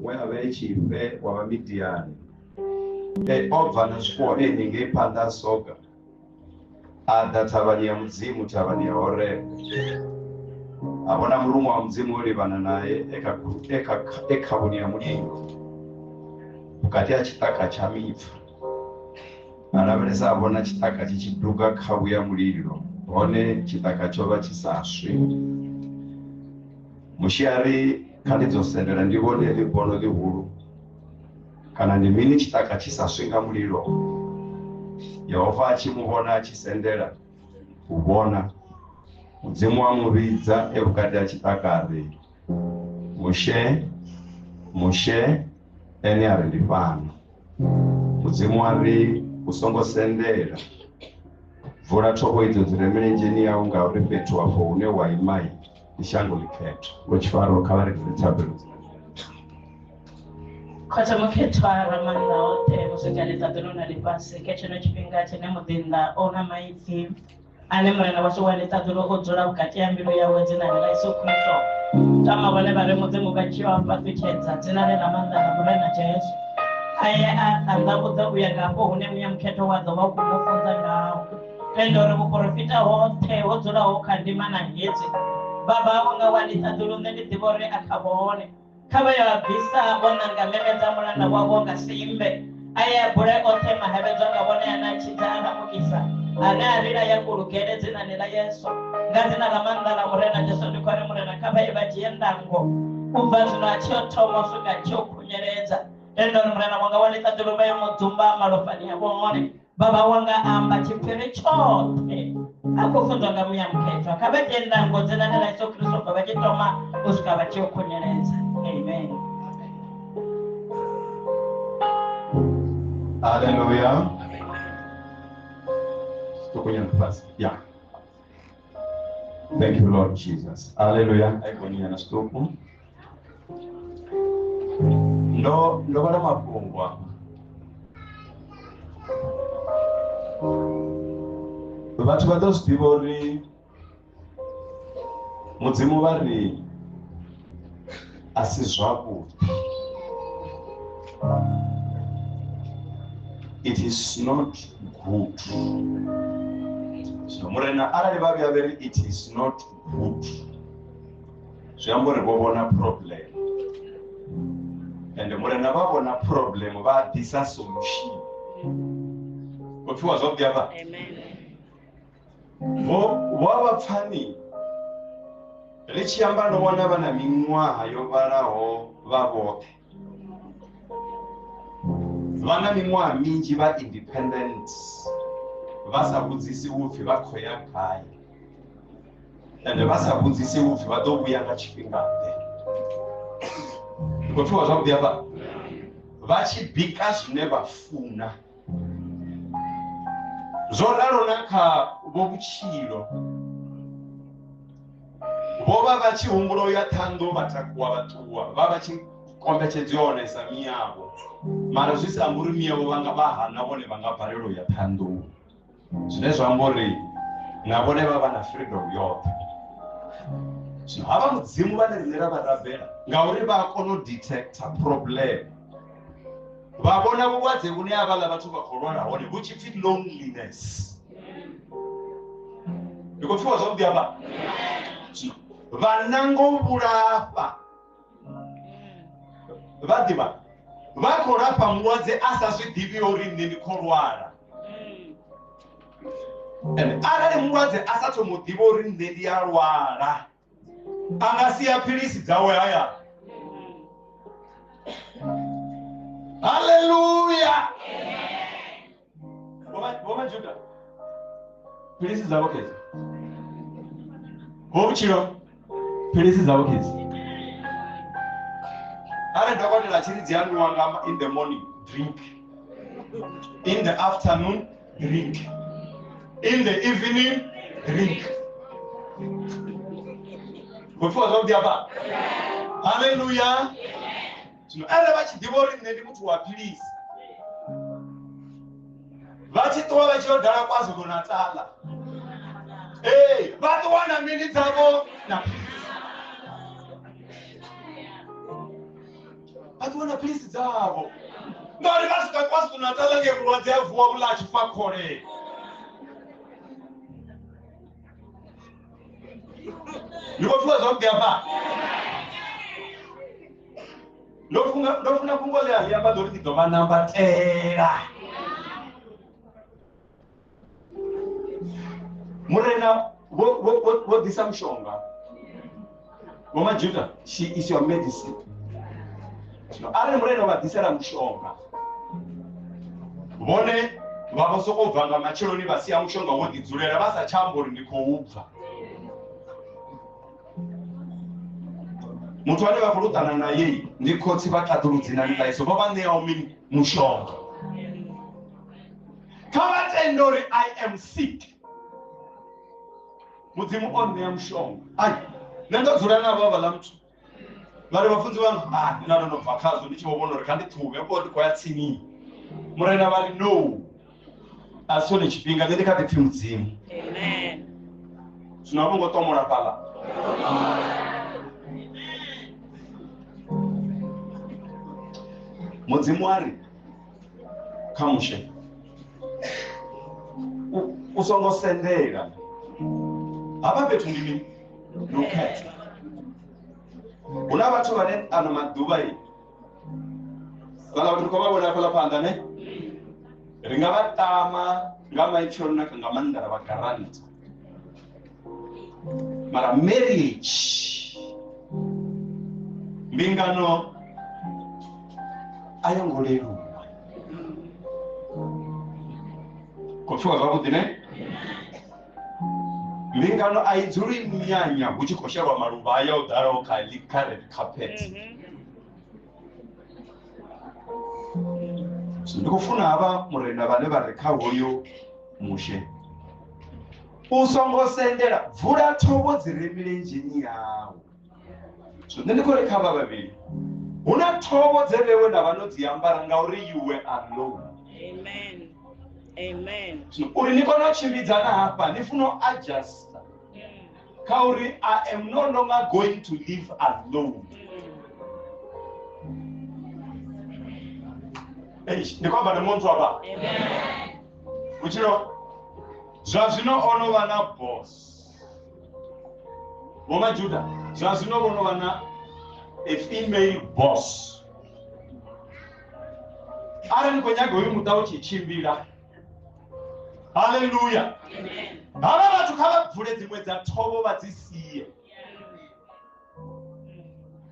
We a vha e tshifhe wa Vhamidiani, e o bva na zwifuwo e henengei phanḓa ha soga, a ḓa thavhani ya Mudzimu, thavhani ya Horebe. A vhona muruṅwa wa Mudzimu o livhana nae e khavhuni ya mulilo vhukati ha tshiṱaka tsha mipfa. A lavhelesa a vhona tshiṱaka tshi tshi duga khavhu ya mulilo, hone tshiṱaka tsho vha tshi sa swi. Mushe a ri, Kha ndi dzo sendela ndi vhone heḽi bono ḽihulu, kana ndi mini tshiṱaka tshi sa swi nga mulilo? Yehova a tshi mu vhona a tshi sendela u vhona, Mudzimu a mu vhidza e vhukati ha tshiṱaka a ri, Mushe, Mushe, ene a ri, Ndi fhano. Mudzimu a ri, U songo sendela, bvula thovho idzo dzi re milenzheni yau, ngauri fhethu afho hune wa ima ndi shango ḽikhethwa. Vho Tshifaro, kha vha ri bvule thabelo dzina. Khothe mukhethwa Ramaanḓa oṱhe, musika ḽiṱaḓulu na ḽifhasi, kha tshino tshifhinga tshine muḓinḓa o na maipfi ane Murena washu wa ḽiṱaḓulu o dzula vhukati ha mbilu yawe dzinani ḽa Yesu Kristo. Tama vhone vha re Mudzimu vha tshi vha fhaṱutshedza dzinani ḽa maanḓa ḽa Murena Jesu. A ye a ṱanḓavhudza u ya nga hafho hune Muya Mukhethwa wa ḓo vha u khou mu funza ngaho. Tenda uri vhuporofita hoṱhe ho dzulaho kha ndimana hedzi, Baba wanga wa ḽiṱaḓulu, nṋe ndi ḓivha uri a kha vhone. Kha vha yo a bvisa vho nanga meme dza mulanda wavho nga simbe, a ye a bule oṱhe mahevhedzwa nga vhone ane a tshidza a lamukisa, ane a lila ya kulugele dzinani ḽa Yesu. Nga dzina ḽa maanḓa ḽa Murena Jesu ndi khou ri, Murena, kha vha ye vha dzhie ndango u bva zwino a tshi yo thoma u swika a tshi yo khunyeledza. Tenda uri Murena wanga wa ḽiṱaḓulu vha yo mu dzumba malofhani a vhone. Baba wanga a amba tshiphiri tshoṱhe a khou funzwa nga Muya Mukhethwa. Kha vha dzhie ndango dzinani ḽa Yesu Kristo bva vha tshi thoma u swika vha tshi yo khunyeledza. Amen. Hallelujah. Zwiṱukunyana fhasi. Yeah. Thank you, Lord Jesus. Hallelujah. A gonyana zwiṱuku. Ndo vhala mafhungo afha. Vhathu vha ḓo zwi ḓivha uri Mudzimu vha ri a si zwavhuḓi. It is not good. So Murena arali vha vhuya vha ri it is not good, zwi amba uri vho vhona problem. Ende Murena vha vhona problem vha ḓisa solution. Ho pfiwa zwavhuḓi afha? Amen. Vho vha pfani ri tshi amba ndo wana vha na miṅwaha yo vhalaho vha vhoṱhe. Vha na miṅwaha minzhi vha independent, vha sa vhudzisi upfi vha khou ya gai, ende vha sa vhudzisi upfi vha ḓo vhuya nga tshifhingaḓe. Ndi khou pfiwa zwavhuḓi hafha? Vha tshi bika zwine vha funa. Zwo ralo na kha vho vhutshilo, vho vha vha tshi humbula u ya Ṱhohoyanḓou vha takuwa vha ṱuwa, vha vha tshi kombetshedza onesa miyavho, mara zwi sa ambi uri miyavho vha nga vha hana vhone vha nga balelwa u ya Ṱhohoyanḓou, zwine zwa amba uri na vhone vha vha na freedom yoṱhe. Zwino havha Mudzimu vhane riṋe ra vha rabela ngauri vha a kona u detector problem, vha vhona vhulwadze vhune havhaḽa vhathu vha khou lwala hone vhu tshi pfi loneliness. Ndi khou pfiwa zwavhuḓi hafha? Zwino vha nanga u vhulafha, vha ḓivha vha khou lafha mulwadze a sa zwi ḓivhi uri nṋe ndi khou lwala. Ende arali mulwadze a sa thoma u ḓivha uri nṋe ndi a lwala, a nga sia philisi dzawe hayani. Haleluya! Vho Majuda, philisi dzavho khedzi. Vho Vhutshilo, philisi dzavho khedzi. Arali dokotela a tshi ri dzi a nwiwa nga in the morning, drink. In the afternoon, drink. In the evening, drink. Khou pfiwa zwavhuḓi hafha? Haleluya! Zwino arali vha tshi ḓivha uri nṋe ndi muthu wa philisi, vha tshi ṱuwa vha tshi yo dala KwaZulu Natal, ee, vha ṱuwa na mini dzavho na philisi. Vha ṱuwa na philisi dzavho. Ngauri vha swika KwaZulu-Natal ngei vhulwadze ha vuwa vhuḽa a tshi fa khole. Ndi khou pfiwa zwavhuḓi hafha? Ndo funa fhungo ḽe a ḽi amba ḓo ri ndi ḓo vha nambatela. Murena vho ḓisa mushonga. Vho Majuda, she is your medicine. Zwino arali Murena vha ḓisela mushonga, vhone vha vho sokou bva nga matsheloni vha sia mushonga wo ḓi dzulela vha sa tsha amba uri ndi khou bva. Muthu ane vha khou luṱana naye ndi khotsi vha ṱaḓulu dzinani ḽa Yesu, vho vha ṋeaho mini? Mushonga. Kha vha tende uri I am sick. Mudzimu o ṋea mushonga. Ai, nṋe ndo dzula navho havhaḽa muthu. Vha ri vhafunzi vhanga, ah, nṋe ndo no bva khazwo ndi tshi vho vhona uri kha ndi ṱhuvhe, vho ndi khou ya tsimini. Murena vha ri no. A si tshone tshifhinga, nṋe ndi kha ḓi pfi Mudzimu. Amen. Zwino a vho ngo ṱomola fhaḽa. Mudzimu a ri kha Mushe, u songo sendela hafha fhethu ndi mini? Ndi u khetha. Hu na vhathu vhane ano maḓuvha i vhaḽa vhathu ri khou vha vhona hafhaḽa phanḓa ne ri nga vha tama nga maipfi o naka nga maanḓa ra vha garanta, mara marriage, mbingano a yo ngo leluwa. Khou pfiwa zwavhuḓi ne? Mbingano a i dzuli munyanya hu tshi khou shelwa maluvha aya o ḓalaho kha kha red carpet. Ndi khou funa havha Murena vhane vha ri kha hoyo Mushe, u songo sendela, bvula thovho dzi re milenzheni yau. So nṋe ndi khou ri kha vha vhavhili, hu na thovho dze vhewe na vha no dzi ambara ngauri you were alone. Amen. Amen. So uri ni kone u tshimbidzana hafha ni funa u adjusta kha uri I am no longer going to live alone. Eish, ndi khou amba na muṅwe muthu hafha. Amen. Vhutshilo zwa zwino o no vha na boss. Vho Majuda zwa zwino vho no vha na a female boss. Arali ni khou nyaga hoyu muṱa u tshi tshimbila, haleluya, havha vhathu kha vha bvule dziṅwe dza thovho vha dzi sie.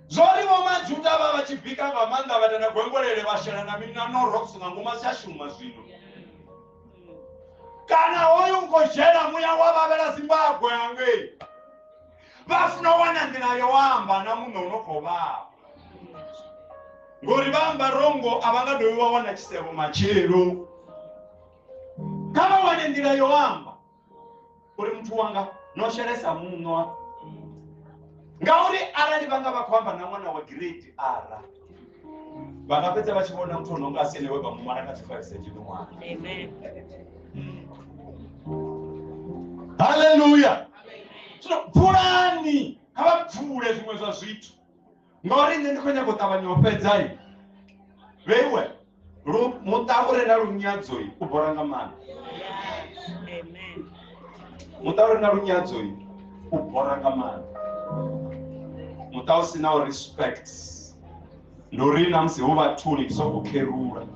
Zwori vho Majuda vha vha tshi bika nga maanḓa vha ita na gwengwelele vha shela na mini na no rocks nga ngomu a si tsha shuma zwino. Kana hoyu u khou dzhena muya wa vhavhela Zimbabwe hangei, vha funa u wana nḓila yo amba na muṋe u no khou vhavha, ngori vha amba rongo a vha nga dovhi vha wana tshisevho matshelo. Kha vha wane nḓila yo amba uri muthu wanga no shelesa muṋo, ngauri arali vha nga vha khou amba na ṅwana wa grade R, vha nga fhedza vha tshi vhona muthu ono nga si ene we vha mu ṅwala kha tshifarisedzhi ṅwana. Amen. Haleluya. Zwino bvulani, kha vha bvule zwiṅwe zwa zwithu, ngauri nṋe ndi khou nyaga u ṱavhanya u fhedza. Vheiwe muṱa u re na lunyadzo u bora nga maanḓa. Amen. Muṱa u re na lunyadzo u bora nga maanḓa. Muṱa u si na respect ndi uri na musi hu vhathuni sokou kherula,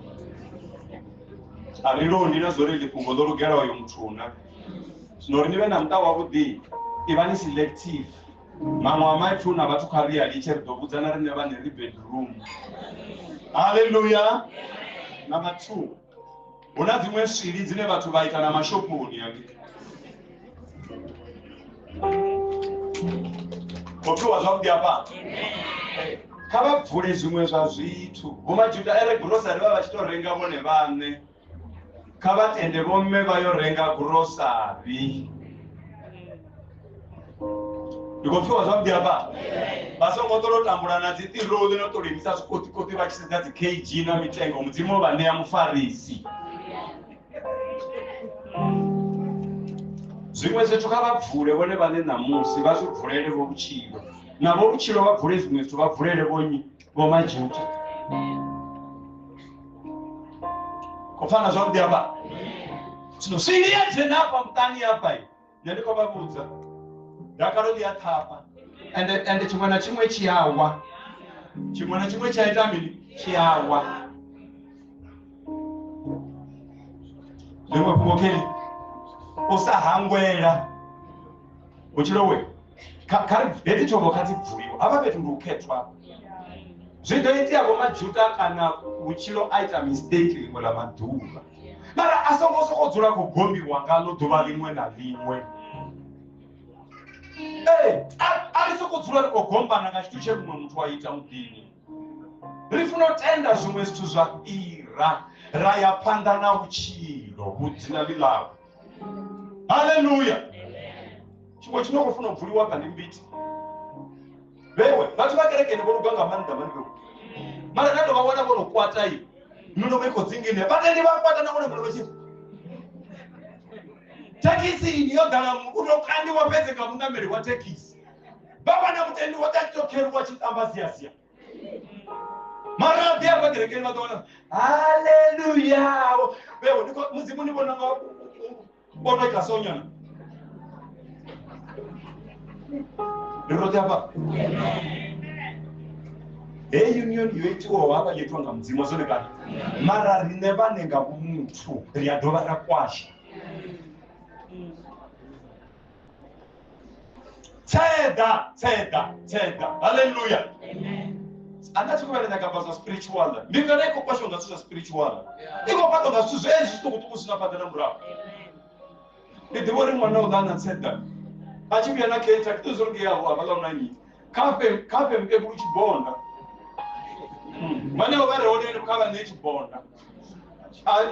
a ri londi na zwori ḽi fhungo ḽo lugela uyo muthu na. Zwino uri ni vhe na muṱa wavhuḓi, ivhani selective. Maṅwe a maipfi hu na vhathu kha ri a litshe, ri ḓo vhudzana riṋe vhaṋe ri bedroom. Haleluya. Number 2, hu na dziṅwe swili dzine vhathu vha ita na mashoponi hangei. Khou pfiwa zwavhuḓi hafha? Kha vha bvule zwiṅwe zwa zwithu. Vho Majuda ere grocery vha vha tshi to renga vhone vhaṋe, kha vha tende vhomme vha yo renga grocery. Ndi khou pfiwa zwavhuḓi hafha? Vha songo ṱola u tambula na dzi ṱiroli no ṱola imisa zwikoṱikoṱi vha tshi sedza dzi kg na mitengo. Mudzimu vha ṋea mufarisi. Zwiṅwe zwithu kha vha bvule vhone vhaṋe ṋamusi, vha zwi bvulele vho vhutshilo. Na vho vhutshilo vha bvule zwiṅwe zwithu, vha bvulele vho nnyi? Vho Majuda. Khou pfana zwavhuḓi hafha? Zwino swili ya dzhena hafha muṱani hafha, nṋe ndi khou vha vhudza dakalo ḽi a ṱhapha, ende tshiṅwe na tshiṅwe tshi a wa, tshiṅwe na tshiṅwe tshi a ita mini, tshi a wa. Ḽiṅwe fhungo kheli, u sa hangwela vhutshilo we kha ri hedzi thovho kha dzi bvuliwe hafha fhethu ndi u khethwa. Zwi ḓo itea vho Majuda kana vhutshilo a ita mistake ḽiṅwe ḽa maḓuvha, mara a songo sokou dzula khou gombiwa ngaḽo ḓuvha ḽiṅwe na ḽiṅwe. Ee, a ri sokou dzula ri khou gombana nga tshithu tshe muṅwe muthu a ita muḓini. Ri funa u tenda zwiṅwe zwithu zwa fhira, ra ya phanḓa na vhutshilo vhudzina ḽi ḽawe. Haleluya. Tshiṅwe tshi no khou funa u bvuliwa kha ndi mbiti. Vhewe vhathu vha kerekeni vho luga nga maanḓa mani vhewe, mara nda dovha wana vho no kwata i milomo i khou dzinginya, vhatendi vha kwata na vhone mulomo tshi thekhisini yo ḓala, u tou kandiwa fhedzi nga muṋameli wa thekhisi. Vha wana mutendi woṱhe a tshi tou kheruwa tshi ṱamba siasia, mara ḓi afha kerekeni vha ḓo wana haleluya. Vhewe ndi Mudzimu ni vhona nga o no ita sonyana ndi roṱhe hafha. Heyi union yo itiwaho hafha yo itiwa nga Mudzimu zwone kani, mara riṋe vhane nga vhumuthu ri a dovha ra kwasha. Tseḓa, tseḓa, tseḓa. Haleluya. A nda tshi khou vhela nyaga amba zwa spiritual, mbingano i khou kwashiwa nga zwithu zwa spiritual, i khou fhaṱwa nga zwithu zwezwi zwiṱukuṱuku zwi na phanḓa na murahu. Ndi ḓivha uri ṅwana u ḓa na tseḓa a tshi vhuya na khetha ḓo zwo ngei avho havhaḽa una nnyi kha fhe mukegulu tshibonda, vhane vha re hone kha vha ṋee tshibonda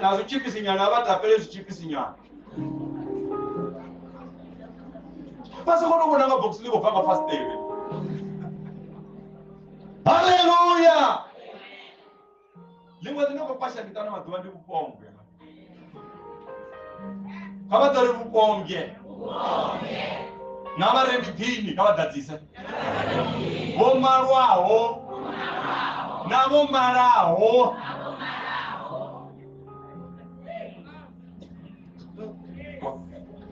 na zwitshipisi nyana, vha tapele zwitshipisi nyana. Vha songo to vhona nga bogisi ḽi khou bva nga fasiṱere. Haleluya. Ḽiṅwe ḽi no khou kwasha miṱa na maḓuvha ndi vhupombwe. Kha vha ḓo ri vhupombwe na vha re miḓini kha vha ḓadzise, vho malwaho na vho malaho.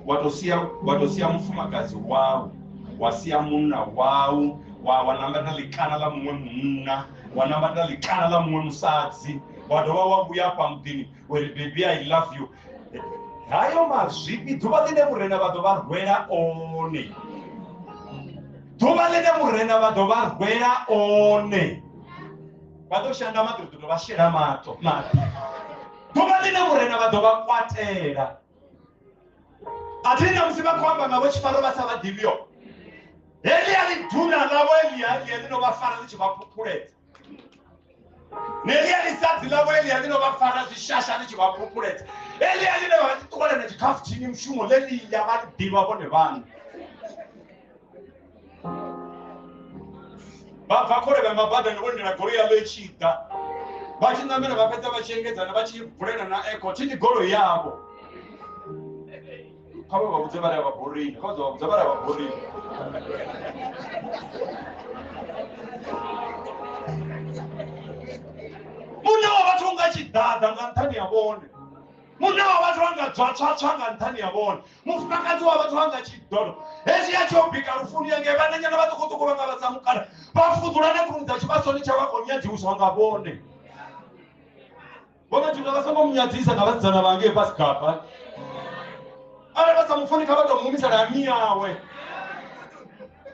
Wa tou sia mufumakadzi wau, wa sia munna wau, wa nambatela ḽikana ḽa muṅwe munna, wa nambatela ḽikana ḽa muṅwe musadzi, wa dovha wa vhuya afha muḓini wa ri baby I love you. Hayo mazwifhi ḓuvha ḽine Murena vha ḓo vha rwela one, ḓuvha ḽine Murena vha ḓo vha rwela one, vha ḓo shanda maḓi, ri ḓo vha shela maṱo maḓi. Ḓuvha ḽine Murena vha ḓo vha kwatela. A thi na musi vha khou amba nga vho tshifaro vha sa vha ḓivhiho, heḽia ḽi duna ḽavho heḽia ḽia ḽi no vha fara ḽi tshi vha phuphuledza, neḽia ḽisadzi ḽavho heḽia ḽi no vha fara zwishasha ḽi tshi vha phuphuledza, heḽia ḽine vha vha tshi ṱuwela na tshikhafuthini mushumo ḽeḽiḽa vha ḽi ḓivha vhone vhaṋe. Vha bva khole vha mabadani vho lindela goloi yaḽo i tshi ḓa, vha tshi ṋamela vha fhedza vha tshi engedzana vha tshi vulela na eco thi ndi goloi yavho. Kha vha vha vhudze vha ri a vha borini, kha vha vha vhudze vha ri a vha borini. Munna wa vhathu unga tshi ḓaḓa nga nṱhani ha vhone, munna wa vhathu anga dzwatswatswa nga nṱhani ha vhone, mufumakadzi wa vhathu anga tshidodo hezwi a tshi o bika lufuni yange vhananyana vhaṱukuṱuku vha nga vha sa mukala vha fuḓula na khuni dza tshivhasoni tsha vha khou nyadziwiswa nga vhone. Vho Majuda vha songo munyadzisa nga vhasidzana vha ngei fhasi gaba. Arali vha sa mufuni kha vha tou muhumisela ha miyawe.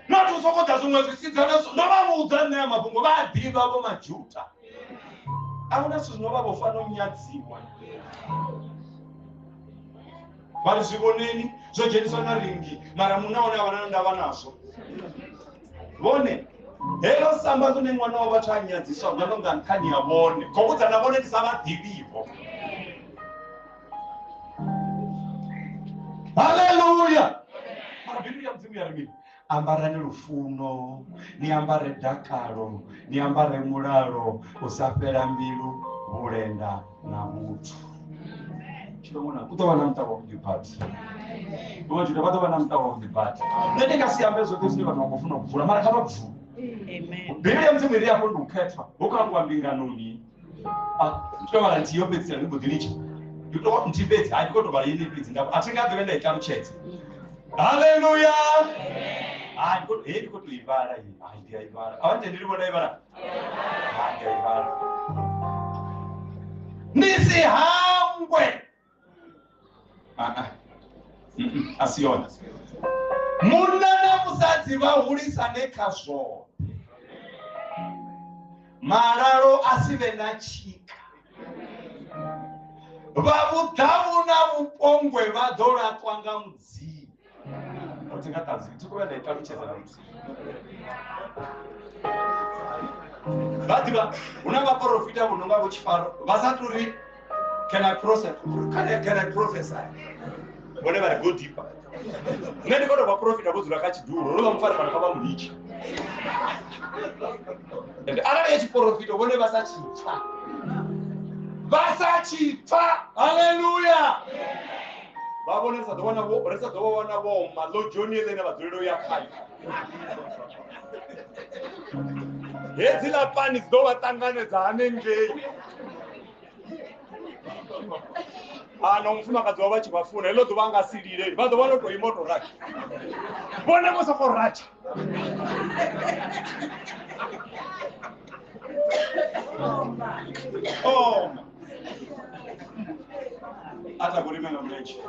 Not u sokou ḓa zwiṅwe zwisidzana, ndo vha vhudza nṋe ya mafhungo vha a ḓivha vho Majuda. A huna zwithu zwino vha vho fana u nyadziwa. Vha ri zwi vhoneni zwo dzheniswa na ringi, mara munna hone a vha na ndavha nazwo. Vhone heḽo samba ḽine ṅwana wa vhathu a nyadziswa ngalo nga nṱhani ha vhone, khou vhudza na vhone ndi sa vha ḓivhiho. Haleluya. Mara Bivhili ya Mudzimu ya ri mini? Ambarani lufuno, ni ambare dakalo, ni ambare mulalo, u sa fhela mbilu, vhulenda na vhuthu. Tshilongona u ḓo vha na muṱa wavhuḓi badi. Vho Majuda vha ḓo vha na muṱa wavhuḓi badi. Nṋe ndi nga si ambe zwoṱhe zwine vhathu vha khou funa u bvula, mara kha vha bvule. Amen. Bivhili ya Mudzimu iri afho ndi u khethwa hu khou ambiwa mbinganoni. Ndi tou vhala nthihi yo fhedzisela ndi mbo ḓi litsha. Ndi tou nthihi fhedzi, hai ndi khou tou vhala yeneyi fhedzi nda a thi nga ḓo vhe nda i ṱalutshedza. Haleluya! Hai ndi khou heyi ndi khou tou i vhala heyi. Hai ndi a i vhala. A vha ntendeli vho nda i vhala? Hai ndi a i vhala. Ni si hangwe. A si yone. Munna na musadzi vha hulisane kha zwoṱhe. Malalo a si vhe na tshika. Vha vhuḓavu na vhupongwe vha ḓo laṱwa nga Mudzimu. O thi nga ṱalutshedza, thi khou vhuya nda i ṱalutshedza na luthihi. Vha ḓivha hu na vhaporofita vho no nga vho Tshifaro vha sa tou ri can I prophesy? Can I prophesy? Vhone vha ri go deeper. Nṋe ndi khou tou vhaporofita vho dzula kha tshidulo, ro vha mufare fhano kha vha mulitshe. Ende arali ya tshiporofita vhone vha sa tshi pfa. Vha sa tshi pfa. Haleluya. Vha vhone ri sa ḓo wana vho ri sa ḓo vha wana vho ma ḽo Johnny ḽine vha dzulela u ya khayo. Hedziḽa pani dzi ḓo vha ṱanganedza hanengei. Ano mufumakadzi wa vha tshi vha funa heḽo ḓuvha nga si lile vha ḓo vha ḽo tou ima u tou ratsha. Vhone vho sokou ratsha. Oma. A ta khou lima nga mulenzhe.